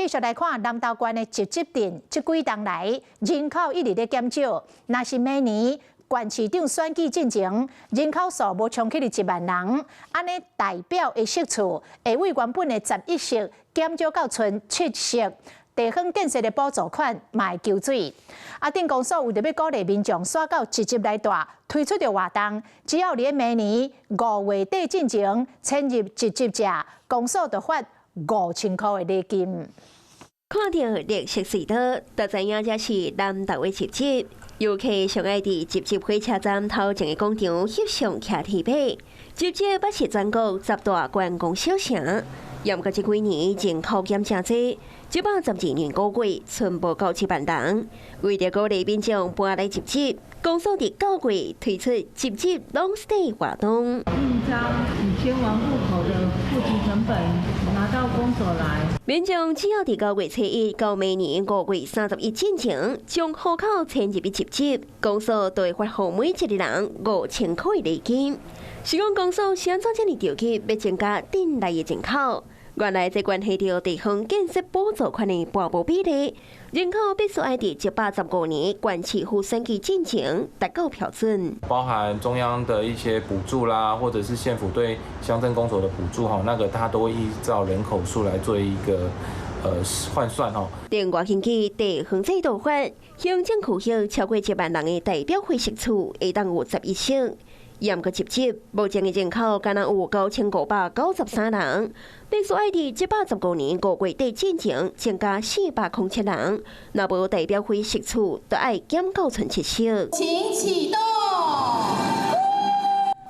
繼續來看南投縣的集集鎮，這幾冬來人口一直咧減少。若是明年縣市長選舉進前，人口數無衝去1萬人，按呢代表的席次會對原本的11席減少到賰7席。地方建設的補助款嘛會縮水。啊，鎮公所為著欲鼓勵民眾徙到集集來蹛，推出著活動，只要佇明年5月底進前遷入集集者，公所就發5000箍的禮金。看著綠色隧道，就知影這是南投的集集。遊客上愛佇集集火車站頭前的廣場翕相騎鐵馬。集集捌是全國十大觀光小城，毋過這幾年人口減誠濟，112年5月，賰無夠7萬人。為著鼓勵民眾搬來集集，公所佇9月推出集集 long stay 活動。印章已遷往戶口的戶籍謄本拿到公所來。民眾只要佇9月初1到明年5月31進前，將戶口遷入去集集，公所就會發予每一个人5000箍的禮金。是講公所是按怎遮爾著急，欲增加鎮內的人口？原來這關係著地方建設補助款的撥補比例，人口必須愛佇115年縣市府選舉進前達到標準。包含中央的一些補助啦，或者是縣府對鄉鎮公所的補助，哈，那個它都會依照人口數來做一個換算，哈。另外，根據地方制度法，行政區域超過1萬人的代表會席次，會當有11席。毋過集集，目前的人口敢若有9593人，必須愛佇115年5月底進前增加407人，若無代表會席次，就愛減到賰7席。請啟動。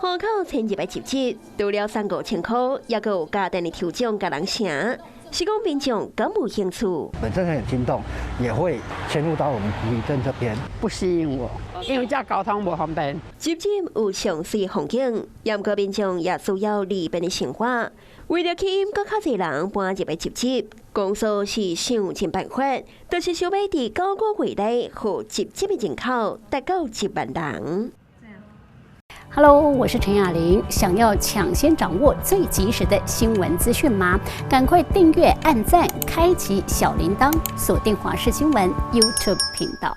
戶口遷入來集集，除了送5000箍，猶閣有家電的抽獎共人成，是講民眾敢有興趣？本身很心動，也會遷入到我們集集鎮這邊。不吸引我，因為這交通無方便。集集有上媠風景，毋過民眾也需要利便的生活。為著吸引閣較濟人搬入來集集，公所是想盡辦法，就是想欲佇9個月內，予集集的人口達到1萬人。 Hello，我是陳雅玲。想要搶先掌握最及時的新聞資訊嗎？趕快訂閱、按讚、開啟小鈴鐺，鎖定華視新聞 YouTube 頻道。